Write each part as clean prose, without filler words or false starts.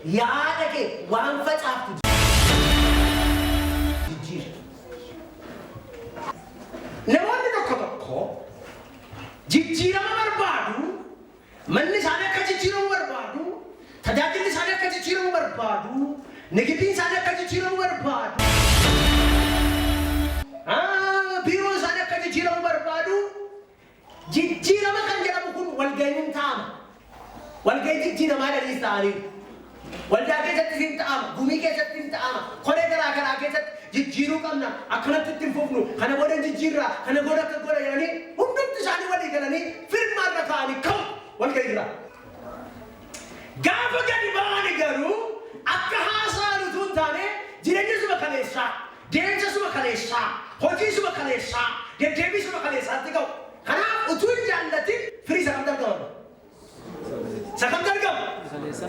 Yaada kee waan facaaftu jijjiiri. Namoonni tokko tokko jijjiirama barbaadu, manni isaanii akka jijjiiramu barbaadu, tajaajilli isaanii akka jijjiiramu barbaadu, nigidiin isaanii akka jijjiiramu barbaadu, biiroon isaanii akka jijjiiramu barbaadu. Jijjiirama kan jedhamu kun walga'iin hin taa'ama. Walga'ii jijjiiramaa jedhaniis taa'aniiru. Waldaa keessattis hin ta'ama, gumii keessatti hin ta'ama, koree garaa garaa keessatti jijjiiruu qabna, akkanatti itti hin fufnu, kana booda hin jijjiirra, kana booda akka goona jedhanii hundumti isaanii walii galanii firmaa irra kaa'anii ka'u walga'ii irraa. Gaafa gadi ba'ani garuu akka haasa'an utuu hin taane jireenya suma kaleessaa, deemsa suma kaleessaa, hojii suma kaleessaa, deddeebii suma kaleessaatti ka'u. Kanaaf utuu hin jaallatin firii isa kamtu argama? Isa kamtu argama?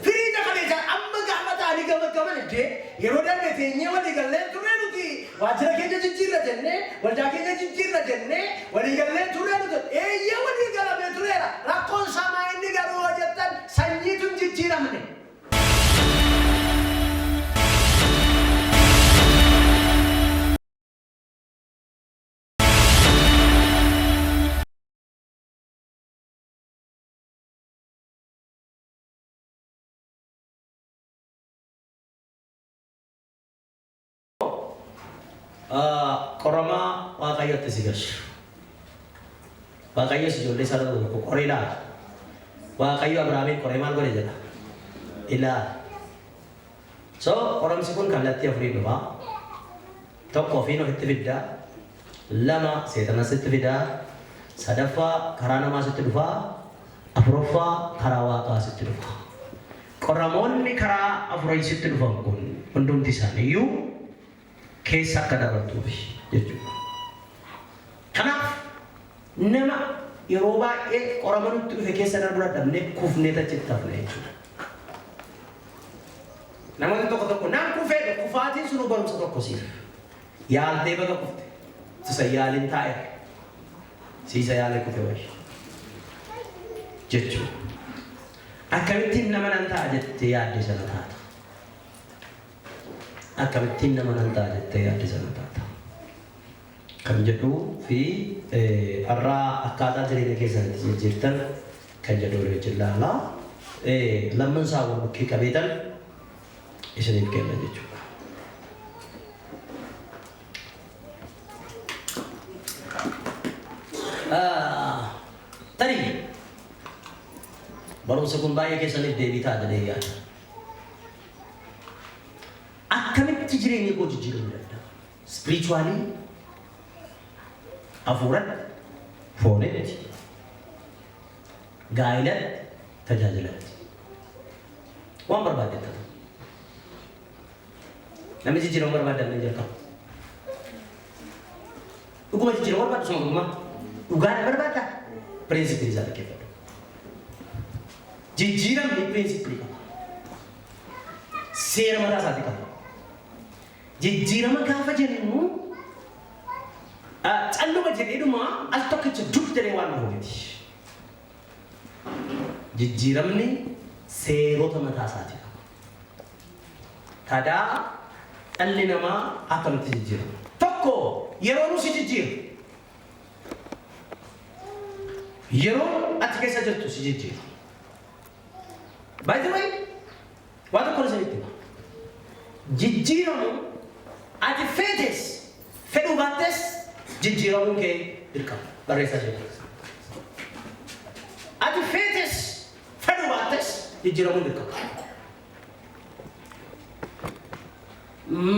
Firii isa kaleessaa. Amma gaafa ta'anii gamaggaman iddee yeroo darbe teenyee walii gallee turre nuti waajjira keenya jijjiirra jennee, waldaa keenya jijjiirra jennee walii gallee turre nuti. Eeyyee, walii galamee tureera. Rakkoon isaa maa inni garuu yoo jettan, sanyiitu hin jijjiiramne. Qoramaa Waaqayyotti si galchu. Waaqayyos ijoollee isaa tokko tokko qoree ilaala. Waaqayyo Abrahaamiin qoree maal godhe jedha? Ilaala. So qoramsi kun kallattii afuriin dhufa. Tokko, ofiin ofitti fidda. Lama, seexana sitti fida. Sadaffaa, karaa namaa sitti dhufa. Afuraffaa, karaa Waaqaa sitti dhufa. Qoramoonni karaa afurii sitti dhufan kun hundumti isaaniiyyuu keessa akka dabartuufi jechuudha. Kanaaf nama yeroo baay'ee qorama nutti dhufe keessa darbuu dadhabnee kufnee achitti hafna jechuudha. Namoonni tokko tokko nan kufee, kufaatiin sunuu barumsa tokko siif. Yaaltee baga kufte. Sisa yaaliin taa'eera. Siisa yaalee kufe wayya. Jechuudha. Akkamittiin nama nan ta'a jettee yaadde sana taata. Akkamittiin nama nan ta'a jettee yaadde sana taata. Kan jedhuu fi har'aa akkaataa jireenya keessanitti jijjiirtan kan jedhu walii wajjin ilaalla. Lamman isaa wal bukkee qabeetan isiniif kenna jechuudha. Tarii barumsa kun baay'ee keessaniif deebii ta'a jedhee yaada. Akkamitti jireenya koo jijjiiruu danda'a? Spiritually, hafuuratti, foonitti, gaa'ilatti, tajaajilatti. Waan barbaadde ta'u. Namni jijjiirama barbaaddan ni jalqaba. Dhuguma jijjiirama barbaaddu suma dhugumaa. Dhugaadha barbaadda? Principle isaa dhaggeeffadhu. Jijjiiramni principle qaba. Seera mataa isaatii qaba. Jijjiirama gaafa jennu calluma jedheedhuma al tokkicha dub jedhee waan dhufu miti. Jijjiiramni seerota mataa isaatii qaba. Tadaa dhalli namaa akkamitti jijjiirama? Tokko, yeroonuu si jijjiira. Yeroon ati keessa jirtu si jijjiira. By the way, waa tokko isinitti hima. Jijjiiramu ati feetes fedhuu baattes jijjiiramuun kee dirqama. Barreessaa ishee. Ati feetes fedhuu baattes jijjiiramuun dirqama.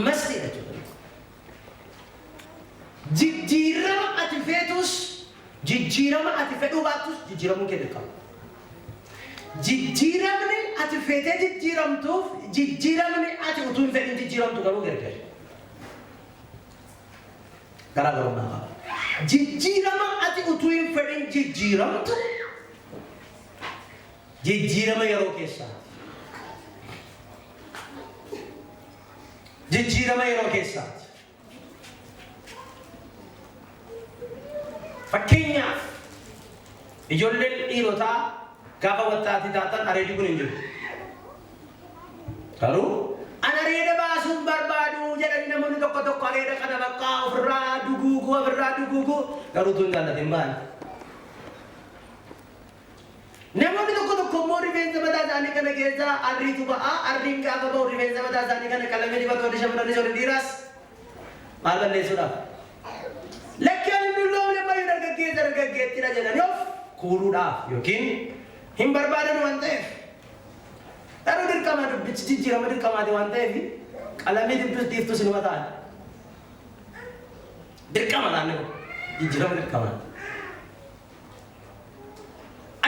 Mastiidha jechuudha. Jijjiirama ati feetus, jijjiirama ati fedhuu baattus jijjiiramuun kee dirqama. Jijjiiramni ati feetee jijjiiramtuuf jijjiiramni ati utuu hin fedhin jijjiiramtu garuu gargar. Garaagarummaa qaba. Jijjiirama ati utuu hin fedhin jijjiiramtu jijjiirama yeroo keessaati. Jijjiirama yeroo keessaati. Fakkeenyaaf, ijoolleen dhiirotaa gaafa wattaatii taatan areedi kun hin jiru. Garuu ana areeda baasuun barbaadu jedhanii namoonni tokko tokko areeda kana bakka ofirraa duguuguu, ofirraa duguuguu, garuu tun jaallatin ba'an. Namoonni tokko tokko immoo rifeensa mataa isaanii kana keessaa arriitu ba'a. Arriin gaafa ba'u rifeensa mataa isaanii kana qalamee dibatu, warri shamarranis warri dhiiraas. Maal balleessuudhaaf? Lakki, ani dulloomne, bayyuu dargaggeessa dargaggeettidha jedhanii of kuuluudhaaf yookiin hin barbaadan waan ta'eef. Garuu dirqama, dubbichi jijjiirama dirqamaati waan ta'eef, qalamii dibdus dhiiftus inuma ta'an. Dirqama naannoo jijjiirama dirqamaati.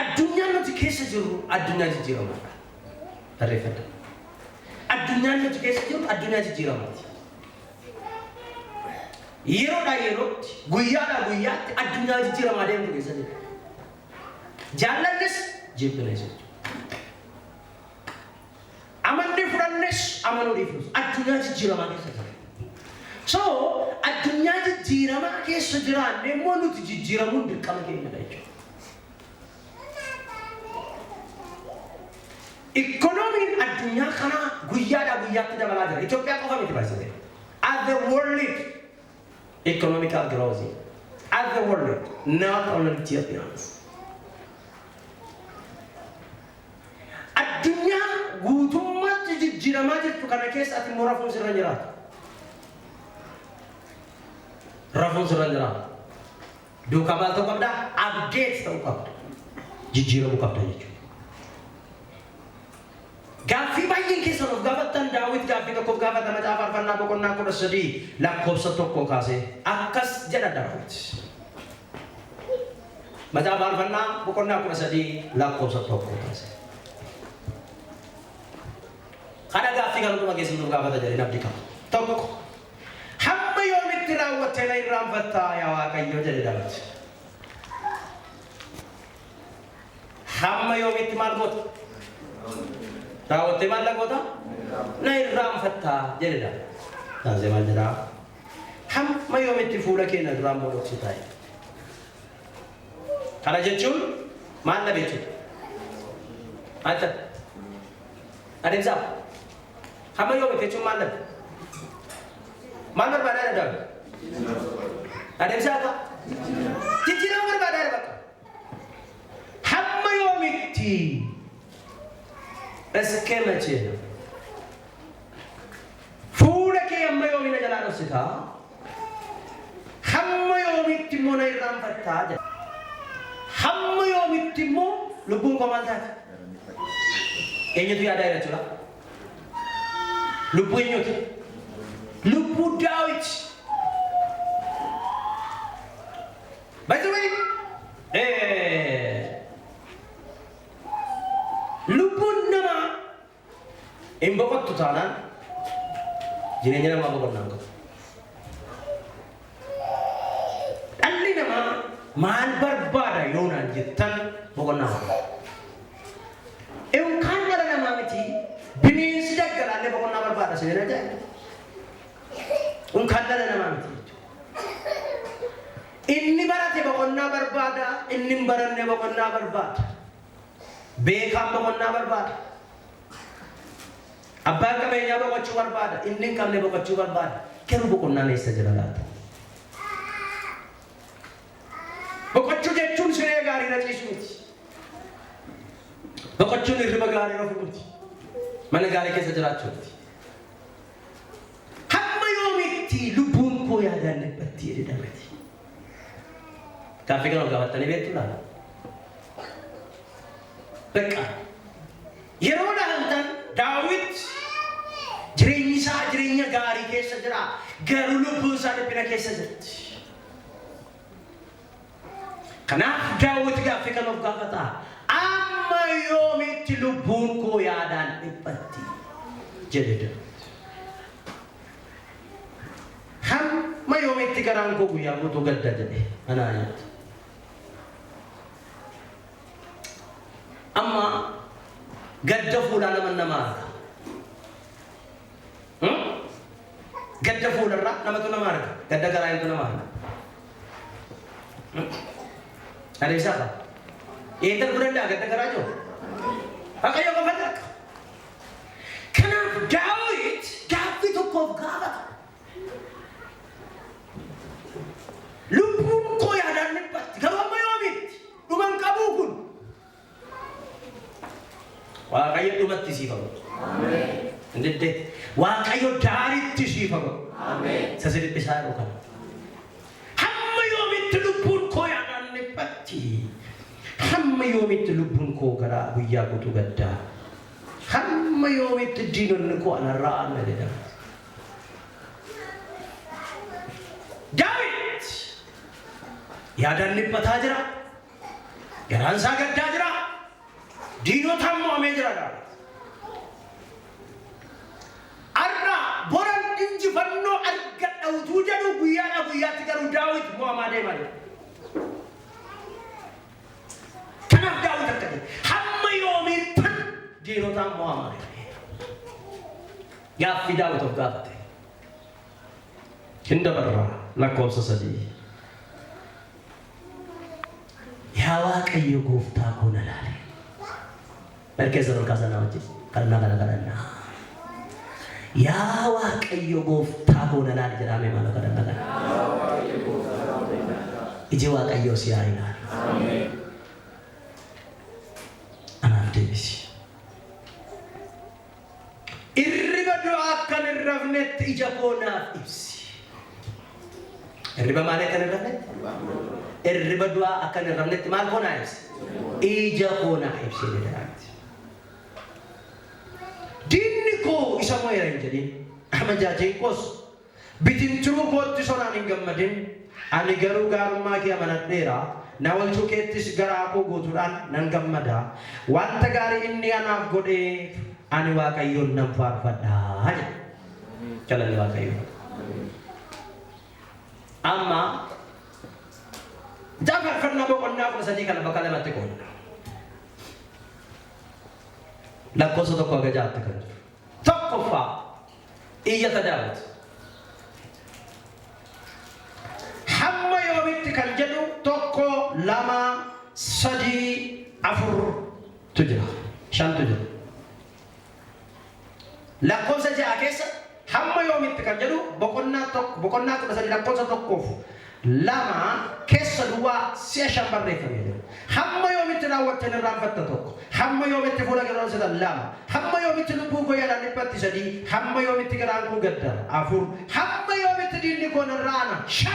Addunyaan nuti keessa jirru addunyaa jijjiiramaadha. Barreeffadha. Addunyaan nuti keessa jirru addunyaa jijjiiramaati. Yeroodhaa yerootti, guyyaadhaa guyyaatti addunyaa jijjiiramaa deemtu keessa jirra. Jaallannes jibbines jechuudha. Amannee fudhannes amanuu dhiifnus addunyaa jijjiiramaa keessa jirra. So addunyaa jijjiiramaa keessa jiraanne immoo nuti jijjiiramuun dirqama keenyadha jechuudha. Ikkonoomiin addunyaa kanaa guyyaadhaa guyyaatti dabalaa jira. Itoophiyaa qofa miti baay'isee. At the world economical growth. At the world, not only Ethiopians. Addunyaa guutummaatti jijjiiramaa jirtu kana keessa ati immoo rafuun sirra jiraatu. Rafuun sirra jiraatu. Duukaa maal ta'uu qabda? Update ta'uu qabda. Jijjiiramuu qabda jechuudha. Gaaffii baay'een keessan of gaafattan, Daawit gaaffii tokkoof gaafata. Macaafa Faarfannaa boqonnaa 13 lakkoofsa 1 kaasee akkas jedha Daawit. Macaafa Faarfannaa boqonnaa 13 lakkoofsa 1 kaasee. Kana gaaffii kan hunduma keessan of gaafata jedhee abdii qaba. Tokko. Hamma yoomitti raawwattee na irraanfattaa, yaa Waaqayyo, jedhe Daawit. Hamma yoomitti maal goota? Raawwattee maal goota? Na irraanfattaa, jedhe Daawit. Taasisee maal jedhaa? Hamma yoomitti fuula kee na duraa immoo dhoksitaa? Kana jechuun maal dhabe jechuudha? Maal jedha? Adeemsaa? Hamma yoomitti jechuun maal dhabe? Maal barbaadaa jira Daawit? Adeemsaa akka? Jijjiirama barbaadaa jira bakka. Hamma yoomitti? እስከ መቼ ነው? Fuula kee hamma yoomii na jalaa dhoksitaa? Hamma yoomitti immoo na irraanfattaa, jedha. Hamma yoomitti immoo lubbuun koo maal taate? Eenyutu yaadaa jira jechuudha? Lubbuu eenyuti? Lubbuu Daawit. By the way, lubbuun namaa hin boqottu taanaan jireenya namaa boqonnaa hin qabu. Dhalli namaa maal barbaada yoo naan jettan, boqonnaa barbaada. Yookaan dhala namaa miti, bineensi daggalaallee boqonnaa barbaada, isin ajaa'iba. Yookaan dhala namaa miti jechuudha. Inni barate boqonnaa barbaada, inni hin baranne boqonnaa barbaada. Beekaan boqonnaa barbaada. Abbaan qabeenyaa boqochuu barbaada, inni hin qabne boqochuu barbaada. Garuu boqonnaan eessa jira laata? Boqochuu jechuun siree gaarii irra ciisuu miti. Boqochuun hirriba gaarii rafuu miti. Mana gaarii keessa jiraachuu miti. Hamma yoomitti lubbuun koo yaadaan dhiphatti, jedhe Daawit. Gaaffii kana of gaafattanii beektu laata? Beqa. Yeroo laaltan Daawit jireenyi isaa jireenya gaarii keessa jira. Garuu lubbuun isaa dhiphina keessa jirti. Kanaaf Daawit gaaffii kana of gaafata. Amma yoomitti lubbuun koo yaadaan dhiphatti, jedhe Daawit. Hamma yoomitti garaan koo guyyaa guutuu gadda, jedhe anaa nyaata. Amma gadda fuulaa nama nama arga. Gadda fuularraa namatu nama arga. Gadda garaa eenyutu nama arga? Adeemsaa qaba. Eenyu arguu danda'a gadda garaa jiru? Waaqayyo qofa arga. Kanaaf Kanaaf Daawit gaaffii tokkoof gaafata. Lubbuun koo yaadaan dhiphatti. Garuu amma yoomitti? Dhuma hin qabuu kun. Waaqayyo dhumatti siif haa godhu. Hin diddee. Waaqayyo daaritti siif haa godhu. Isa si dhiphisaa jiru kana. Hamma yoomitti lubbuun koo yaadaan dhiphatti? Hamma yoomitti lubbuun koo garaa guyyaa guutuu gaddaa? Hamma yoomitti diinonni koo anarraa aanu jedha. Daawit yaadaan dhiphataa jira. Garaan isaa gaddaa jira. Diinotaan mo'amee jira Daawit. Har'a boran injifannoo argadha utuu jedhu guyyaadhaa guyyaatti garuu Daawit mo'amaa deemaa jira. Kanaaf Daawit akka jedhe, hamma yoomiittan diinotaan mo'amaa jedhe. Gaaffii Daawit of gaafate. Hin dabarra lakkoofsa 3. Yaa Waaqayyo gooftaa koo na laali. Harka keessan ol kaasaa naa wajjin kadhannaa kana kadhannaa. Yaa Waaqayyo gooftaa koo na laali jedhaa mee maaloo kadhannaa kana. Iji Waaqayyoo si haa ilaalu. Anaaf deebisi. Irriba du'aa akkan hin rafnetti ija koo naaf ibsi. Irriba maalii akkan hin rafnetti? Irriba du'aa akkan hin rafnetti maal koo naa ibsi? Ija koo naa ibsi jedhe Daawit. Diinni koo isa mo'eera hin jedhin. Amajaajeen koos bitintiruu kootti sonaan hin gammadin. Ani garuu gaarummaa kee amanadheera, na oolchuu keettis garaa koo guutuudhaan nan gammada. Wanta gaarii inni anaaf godheef ani Waaqayyoon nan faarfadha jedhe. Galanni Waaqayyoof haa ta'u. Amma Macaafa Faarfannaa boqonnaa 13 kana bakka lamatti qoodna. Lakkoofsa 1 haga 6tti kan jiru. Tokkoffaa, iyyata Daawit. Hamma yoomitti kan jedhu 1, 2, 3, 4 tu jira. Shantu jira. Lakkoofsa 6 keessa hamma yoomitti kan jedhu boqonnaa 1, boqonnaa 13 lakkoofsa 1f 2 keessa duwwaa si'a 5 barreeffamee jira. Hamma yoomitti raawwattee na irraanfatta 1. Hamma yoomitti fuula kee na dhoksita 2. Hamma yoomitti lubbuun koo yaadaan dhiphatti 3. Hamma yoomitti garaan koo gaddara 4. Hamma yoomitti diinni koo narra aana 5.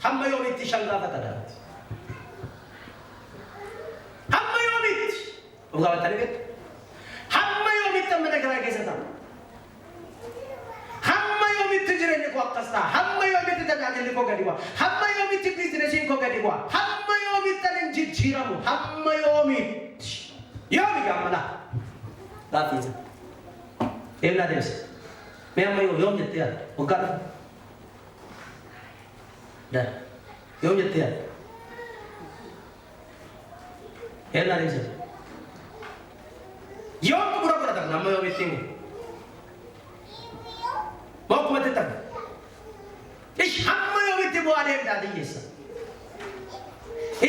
Hamma yoomitti 5 gaafata Daawit. Hamma yoomitti? Of gaafattanii beektu? Hamma yoomitti mana kiraa keessa ta'a? Hamma yoomitti jireenyi koo akkas ta'a? Hamma yoomitti tajaajilli koo gadi bu'a? Hamma yoomitti biizinesiin koo gadi bu'a? Hamma yoomitti ani hin jijjiiramu? Hamma yoomitti? Yoomi gaammalaa? Gaaffiinsa. Eenyu deebisa? Mee amma yoom yoom jettee yaadda? Waggaa dhufu? Dar. Yoom jettee yaadda? Eenyu deebisa? Yoom xumura godhatan amma yoomitti himu? Moo akkumatti ta'a? Ish hamma yoomitti bu'aa deemtaa xiyyeessa?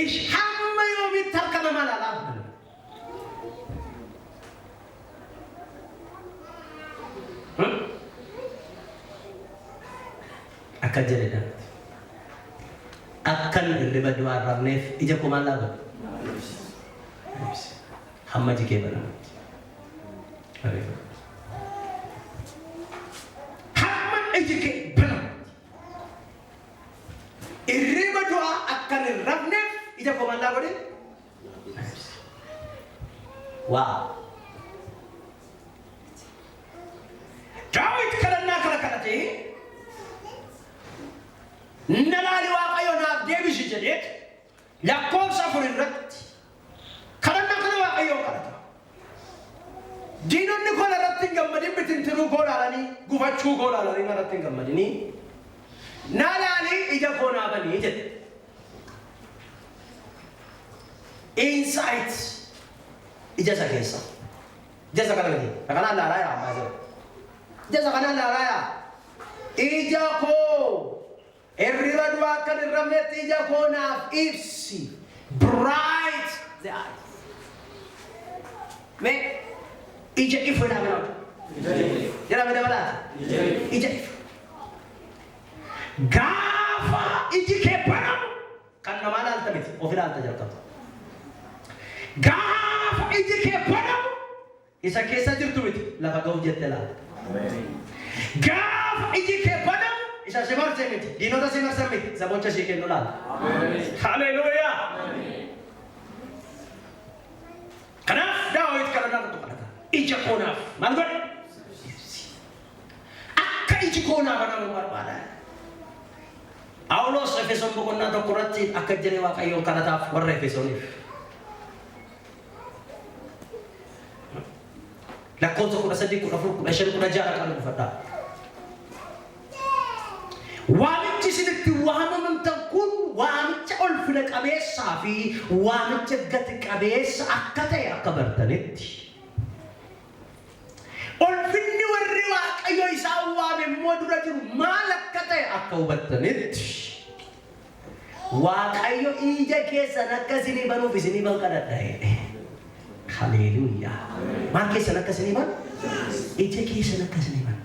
Ish hamma yoomitti harka namaa ilaalaa? Akka jedhe Daawit. Akkan hirriba du'aa hin rafneef ija koo maal naa godhe? Ibsi. Hamma iji kee banamutti. Ariifadhu. Hamma iji kee banamutti. Hirriba du'aa akkan hin rafneef ija koo maal naa godhe? Ibsi. Waa. Daawit kadhannaa kana kadhatee na laali Waaqayyo naaf deebisi jedheet lakkoofsa 4 irratti kadhannaa kana Waaqayyoon kadhata. Diinonni koo narratti hin gammadin, bitintiruu koo laalanii, gufachuu koo laalanii narratti hin gammadinii. Na laali, ija koo naa banii jedhe. Insight ija isa keessaa. Ija isa kana miti. Isa kanaan laalaa jira ammaa jira. Ija isa kanaan laalaa jira. Ija koo hirriba du'aa akkan hin rafnetti ija koo naaf ibsi. Bright the eyes. Mee ija ifu ilaa bira. Jedhame dabalaati. Ija ifa. Gaafa iji kee banamu kan namaa laalta miti, of ilaalta jalqaba. Gaafa iji kee banamu isa keessa jirtu miti, lafa ga'uuf jette laalta. Gaafa iji kee banamu isa si marse miti, diinota si marsan miti, isa bocha sii kennu laalta. Haleluuyaa! Kanaaf Daawit kadhannaa tokko kadhata. Ija koo naaf maal godhe? Ibsi. Akka iji koo naa banamu barbaada. Phaawulos Efesoon boqonnaa 1 irratti akka jedhe Waaqayyoon kadhataaf warra Efesooniif. Lakkoofsa 13, 14, 15, 16 dhaqaa dubbifadhaa. Waamichi isin itti waamamamtan kun waamicha ulfina qabeessaa fi waamicha gati qabeessa akka ta'e akka bartanitti. Ulfinni warri Waaqayyo isaan waame immoo dura jiru maal akka ta'e akka hubattanitti. Waaqayyo ija keessan akka isinii banuuf isinii ban kadhadha jedhe. Haleluuyaa. Maal keessan akka isinii banu? Ija keessan akka isinii banu.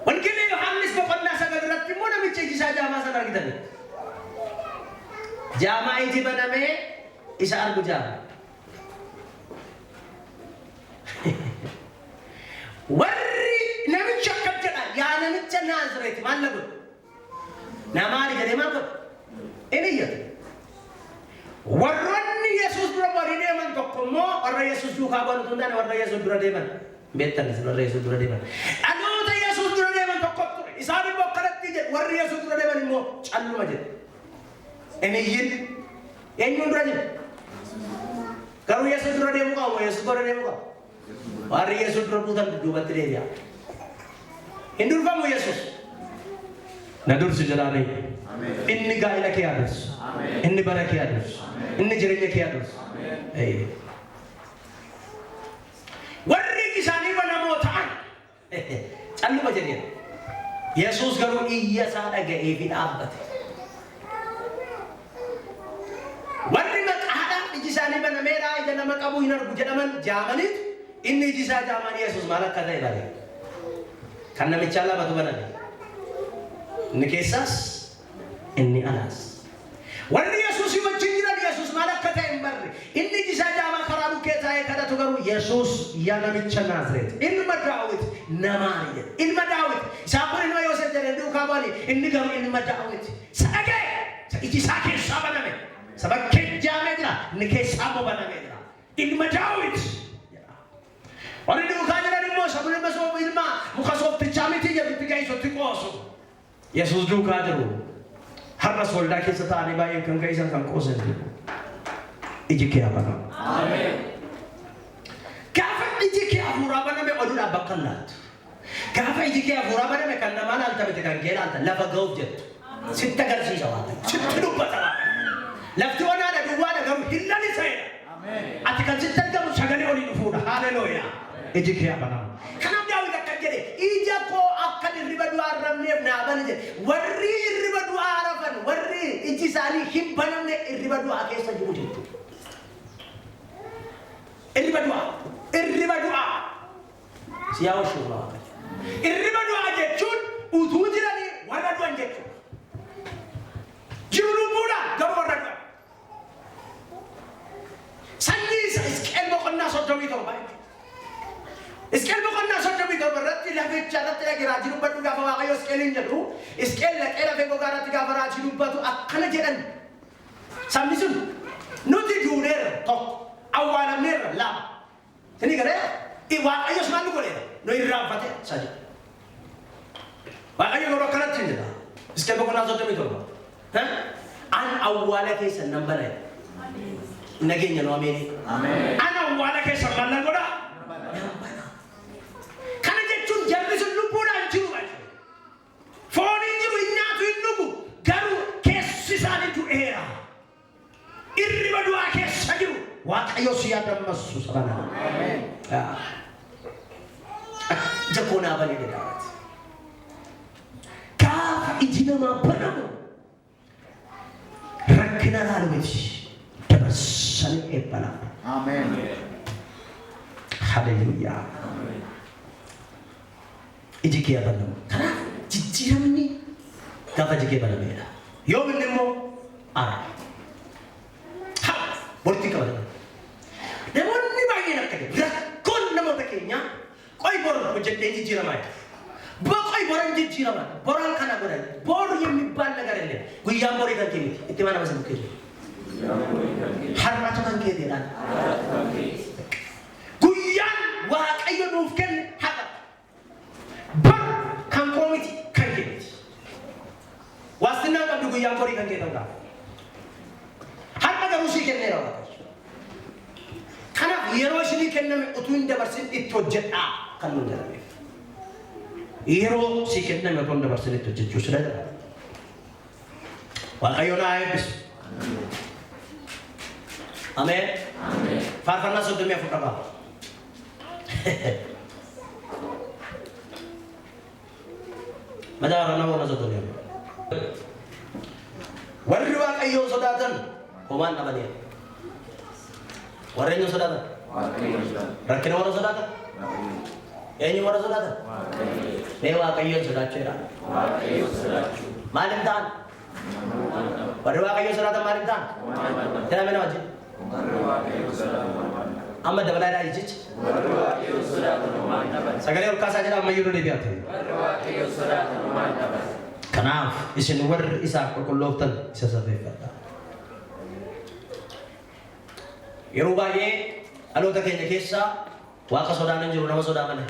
Wangeela Yohaannis boqonnaa 9 irratti immoo namicha iji isaa jaamaa sana argitani. Jaamaa iji banamee isa argu jaama. Warri namicha akka jedha, yaa namicha Naazreet maal na godhe? Na maali jedhee maal godhe? Inni iyyate. Warroonni Yesuus dura bu'anii deeman tokko immoo warra Yesuus duukaa bu'an utuu hin taane warra Yesuus dura deeman. Beektan isin warra Yesuus dura deeman. Dhaloota Yesuus dura deeman tokko ture. Isaan immoo akkanatti jedhu, warri Yesuus dura deeman immoo calluma jedhu. Hin iyyin. Eenyuun dura jiru? Garuu Yesuus dura deemuu qaba moo Yesuus booda deemuu qaba? Warri Yesuus dura buutan dudduubatti deebi'a. Hin durfamu Yesuus. Na dursi jedhaanii. Inni gaa'ila kee haa dursu. Inni bara kee haa dursu. Inni jireenya kee haa dursu. Ee. Warri iji isaanii banamoo ta'an calluma jedheera. Yesuus garuu iyya isaa dhaga'eefii dhaabbate. Warri maqaadhaan iji isaanii banameera, ija nama qabuu hin argu jedhaman jaamaniitu, inni iji isaa jaamaan Yesuus maal akka ta'e bare. Kan namichaa lamatu baname. Inni keessaas inni alaas. Warri Yesuusii wajjin jiran Yesuus maal akka ta'e hin barre. Inni iji isaa jaamaa karaa bukkee taa'ee kadhatu garuu Yesuus, Yaa namicha Naazreet, ilma Daawit na maari jedhe. Ilma Daawit! Isaan kun ilma Yoseef jedhanii duukaa bu'anii, inni garuu ilma Daawit. Isa dhaga'e! Isa iji isaa keessaa baname. Isa bakkeen jaamee jira, inni keessaa immoo banamee jira. Ilma Daawit! jedha. Warri duukaa jiran immoo isa kun ilma soof ilma muka sooftichaa mitii jedhu itti ga'isu itti qoosu. Yesuus duukaa jiru. Har'as waldaa keessa taa'anii baay'een kan ga'isan kan qoosan jiru. Iji kee haa banamu. Gaafa iji kee hafuuraa baname oduudhaaf bakka hin laattu. Gaafa iji kee hafuuraa baname kan namaa laalta miti kan kee laalta lafa ga'uuf jettu. Sitti agarsiisa Waaqayyo. Sitti dubbata Waaqayyo. Lafti onaadha duwwaadha garuu hin laliseedha. Ati kan sitti argamu sagalee olii dhufuudha. Haleluuyaa. Iji kee haa banamu. Kanaaf Daawit akkan jedhe, ija koo akkan hirriba du'aa hin rafneef naa bani jedhe. Warri hirriba du'aa rafan, warri iji isaanii hin banamne hirriba du'aa keessa jiru jechuudha. Hirriba du'aa. Hirriba du'aa. Si yaa oolchu Waaqayyo. Hirriba du'aa jechuun utuu jiranii warra du'an jechuudha. Jiru lubbuudhaan garuu warra du'an. Sanyii isa Hisqi'el boqonnaa 37 jechuudha. Hisqi'el boqonnaa 37 irratti laficha irratti dhaqee raajii dubbadhu gaafa Waaqayyo Hisqi'eliin jedhu, Hisqi'el dhaqee lafee gogaa irratti gaafa raajii dubbatu akkana jedhan. Sabni sun nuti duuneerra tokko, awwaalamneerra lama. Isinii galeera? Waaqayyos maal nu godheera? Nu irraanfateera sadi. Waaqayyo garuu akkanatti hin jedha. Hisqi'el boqonnaa 37. An awwaala keessan nan bana jedha. Nageenya nu ameenii. An awwaala keessan maal nan godha? Nan bana. Kana jechuun jarri sun lubbuudhaan jiru jechuudha. Fooniin jiru, hin nyaatu, hin dhugu, garuu keessi isaanii du'eera. Irriba du'aa keessa jiru. Waaqayyo si yaa dammassu saba nana. Ija koo naa bani jedha Daawit. Gaafa iji namaa banamu rakkina laalu miti dabarsanii eebba laalu. Haleluuyaa. Iji kee banamu. Kanaaf jijjiiramni gaafa iji kee banameedha. Yoom inni immoo ara. Ha! Bortii qabatan. Namoonni baay'een akka jedhu rakkoon namoota keenyaa qoy bor hojjedhee jijjiiramaa jedhu. Boqoy boran jijjiiramaa boran kana godhan bor የሚባል ነገር የለም። Guyyaan borii kan kee miti. Itti mana nama bukkee jiru. Har'atu kan kee jedhaan. Guyyaan Waaqayyo nuuf kenne har'a. Bor kan koo miti kan kee miti. Waastinaan qabdu guyyaan borii kan kee ta'uudhaaf. Har'a garuu sii kenneera Waaqayyo. Kanaaf yeroo isinii kenname utuu hin dabarsin itti hojjedhaa kan nuun jedhameef. Yeroo sii kenname utuu hin dabarsin itti hojjechuu sira jira. Waaqayyo na haa eebbisu. Ameen. Faarfannaa 34 qabaa. Macaafa faarfannaa boqonnaa 34. Warri Waaqayyoon sodaatan homaan dhabaniidha. Warri eenyuun sodaatan? Rakkina warra sodaatan? Eenyu warra sodaatan? Mee Waaqayyoon sodaachuu jedhaa. Maal hin ta'an? Warri Waaqayyoon sodaatan maal hin ta'an? Jedhaa mee nama wajjin. Amma dabalaa jechichi. Sagalee ol kaasaa jedhaa ammayyuu nu deebi'aatu. Kanaaf isin warri isaaf qulqullooftan isa safeeffadhaa. Yeroo baay'ee dhaloota keenya keessaa Waaqa sodaan hin jiru nama sodaa malee.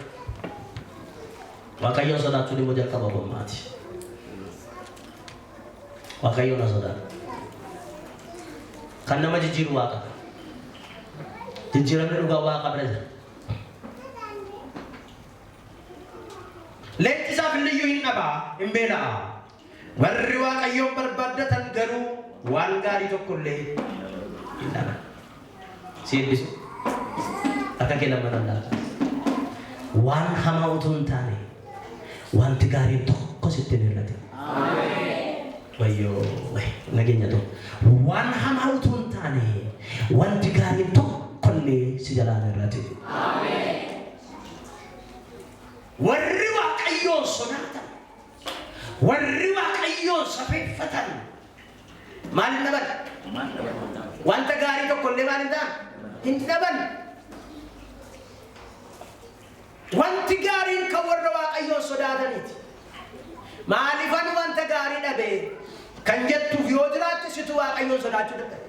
Waaqayyoon sodaachuun immoo jalqaba ogummaati. Waaqayyoon haa sodaatu. Kan nama jijjiiru Waaqa. Jijjiiramni dhugaa Waaqa bira jira. Leenci isaaf illiyyuu hin dhabaa, hin beela'a. Warri Waaqayyoon barbaaddatan garuu waan gaarii tokko illee hin dhaban. Si eebbisu. Harka kee lamman laata. Waan hamaa utuu hin taane wanti gaariin tokko sitti hin hir'atin. Wayyoo nageenya tokko. Waan hamaa utuu hin taane wanti gaariin tokko illee si jalaa hin hir'atin. Warri Waaqayyoon sodaatan, warri Waaqayyoon safeeffatan maal hin dhaban? Wanta gaarii tokko illee maal hin ta'an? Hin dhaban. Wanti gaariin kan warra Waaqayyoon sodaataniiti. Maaliifan wanta gaarii dhabe kan jettuuf yoo jiraatte situ Waaqayyoon sodaachuu dadhabe.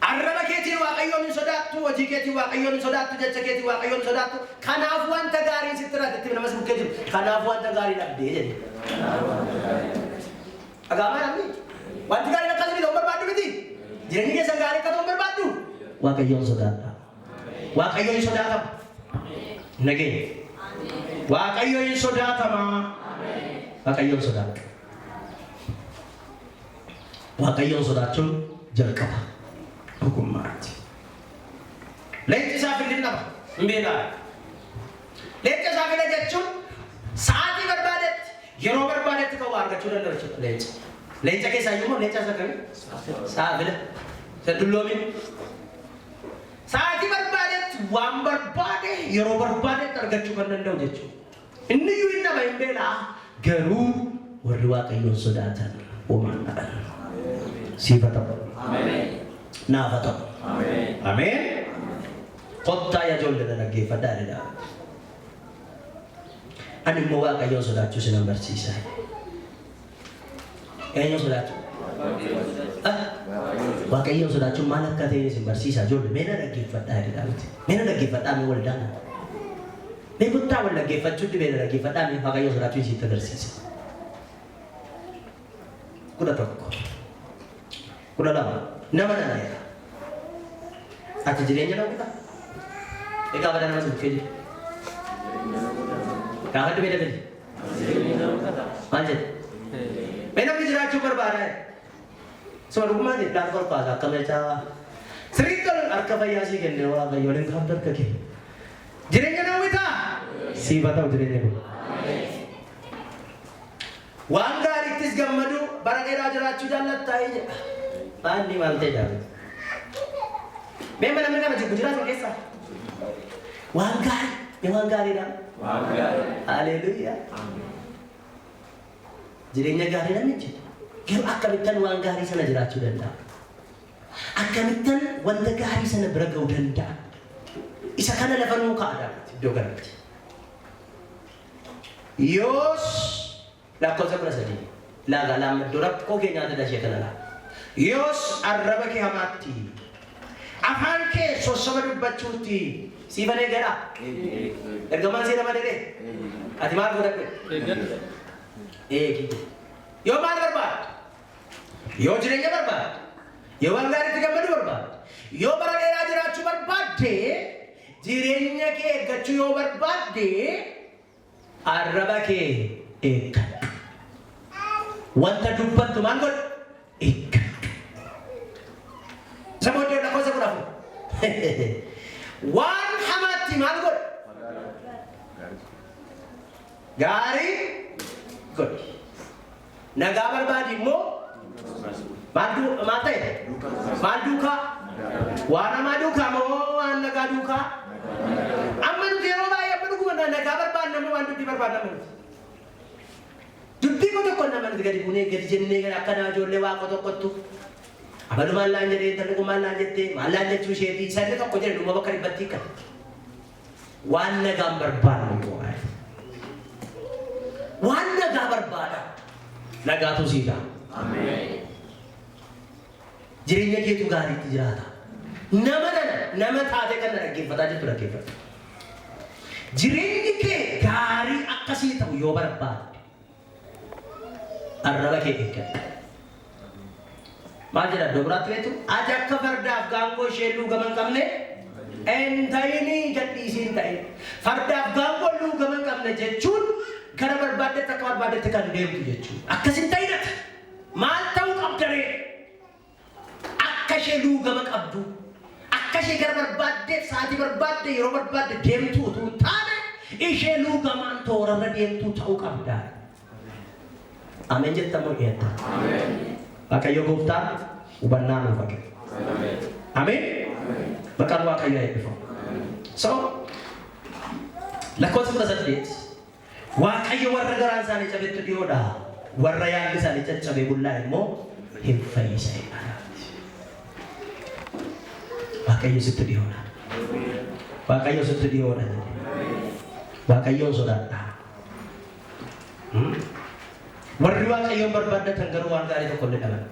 Arraba keetiin Waaqayyoon hin sodaattu, hojii keetiin Waaqayyoon hin sodaattu, jecha keetiin Waaqayyoon hin sodaattu. Kanaaf wanta gaarii sitti irratti itti namas bukkee jiru. Kanaaf wanta gaarii dhabdee jedhe. Dhaga'amaa namni? Wanti gaariin akkasii ta'uu barbaaddu miti? Jireenyi keessan gaarii akka ta'u barbaaddu? Waaqayyoon sodaadha. Waaqayyoon hin sodaatama. Nageenya. Waaqayyo hin sodaatama. Waaqayyoon sodaadhu. Waaqayyoon sodaachuun jalqaba ogummaati. Leenci isaa fillin dhaba. Hin beelaa. Leenca isaa fila jechuun sa'aatii barbaadetti yeroo barbaadetti kan waa argachuu danda'u jechuudha leenca. Leenca keessaa iyyuu immoo leenca isa akkamii? Sa'a fila. Isa dulloomin. Sa'aatii barbaadetti waan barbaade yeroo barbaadetti argachuu kan danda'u jechuudha. Inni iyyuu hin dhaba hin beelaa garuu warri Waaqayyoon sodaatan homaa hin dhaban. Siif haa ta'u. Naaf haa ta'u. Ameen. Kottaa yaa ijoollee na dhaggeeffadhaa jedha. Ani immoo Waaqayyoon sodaachuu sinan barsiisa. Eenyu sodaachuu? Waaqayyoon sodaachuun maal akka ta'e isin barsiisa ijoollee mee na dhaggeeffadhaa jedhe Daawit. Mee na dhaggeeffadhaa mee waldaan. Mee kottaa wal dhaggeeffachuutti mee na dhaggeeffadhaa mee Waaqayyoon sodaachuu isitti agarsiisa. 11. 12. Nama nana jedha. Ati jireenya nama Egaa badaa nama si bukkee jiru. Gaafadhu mee dabali. Maal jedhe? Mee namni jiraachuu barbaada? Suma dhugummaa jedhe laata kolfaasa akka meeshaa. Sirriitti ol harka fayyaa sii kenne Waaqayyo waliin kaafte harka kee. Jireenya nawwitaa? Siif haa ta'u jireenya kun. Waan gaariittis gammaduu bara dheeraa jiraachuu jaallattaa jedha. Maanni maal ta'e Daawit? Mee namni kana jibbu jiraatu keessa? Waan gaarii. Mee waan gaariidha. Waan gaarii. Haleluuyaa. Jireenya gaarii namni jibbu. Garuu akkamittan waan gaarii sana jiraachuu danda'a? Akkamittan wanta gaarii sana bira ga'uu danda'a? Isa kana lafa nuu kaa'a Daawit iddoo kanatti. Yoos lakkoofsa 13 laagaa laamma iddoo rakkoo keenyaatti dashee kana laa. Yoos arraba kee hamaatti, afaan kee sossoba dubbachuutti siifan eegadha. Ergamaan si ramadee ati maal godhadhu? Eegi. Yoo maal barbaadde? Yoo jireenya barbaadde? Yoo waan gaariitti gammaduu barbaadde? Yoo bara dheeraa jiraachuu barbaadde? Jireenya kee eeggachuu yoo barbaadde, arraba kee eeggadhu. Wanta dubbattu maal godhu? Eeggadhu. Isa booddee lakkoofsa 14. Waan hamaatti maal godhu? Gaarii godhi. Nagaa barbaadi immoo maal ta'e? Maal duukaa? Waan hamaa duukaa moo waan nagaa duukaa? Amma nuti yeroo baay'ee amma dhuguma nagaa barbaadna moo waan dubbii barbaadna moo nuti? Dubbii koo tokko nama nuti gadi buunee gadi jennee akka nama ijoollee waaqa tokkottu abalu maal laan jedhee, intalli kun maal laan jettee, maal laan jechuu isheetii, sanni tokko jedhe dhuma bakka dhibbatti hiikan. Waan nagaan barbaadnu immoo baay'ee. Waan nagaa barbaada. Nagaatu sii ta'a. Jireenya keetu gaariitti jiraata. Nama nana nama taate kan na dhaggeeffataa jirtu dhaggeeffadhu. Jireenyi kee gaarii akkasii ta'u yoo barbaadde, arraba kee eeggadhu. Maal jedha iddoo biraatti beektu? Ati akka fardaaf gaangoo ishee luugama hin qabne hin ta'inii, gadhiisii hin ta'in. Fardaaf gaangoo luugama hin qabne jechuun gara barbaaddetti akka barbaaddetti kan deemtu jechuudha. Akkas hin ta'in ati. Maal ta'uu qabda ree? Akka ishee luugama qabdu, akka ishee gara barbaaddeef sa'aatii barbaadde yeroo barbaadde deemtu utuu hin taane, ishee luugamaan toorarra deemtuu ta'uu qabda. Ameen jettan moo dhiyaattan? Waaqayyo gooftaan hubannaa nuuf haa kennu. Ameen. Maqaan Waaqayyoo haa eebbifamu. So lakkoofsa 18, Waaqayyo warra garaan isaanii cabetti dhiyoodha. Warra yaadni isaanii caccabee bullaa'e immoo hin fayyisa jedha. Waaqayyo sitti dhiyoodha. Waaqayyo sitti dhiyoodha. Waaqayyoon sodaadha. Warri Waaqayyoon barbaaddatan garuu waan gaarii tokko illee dhaban.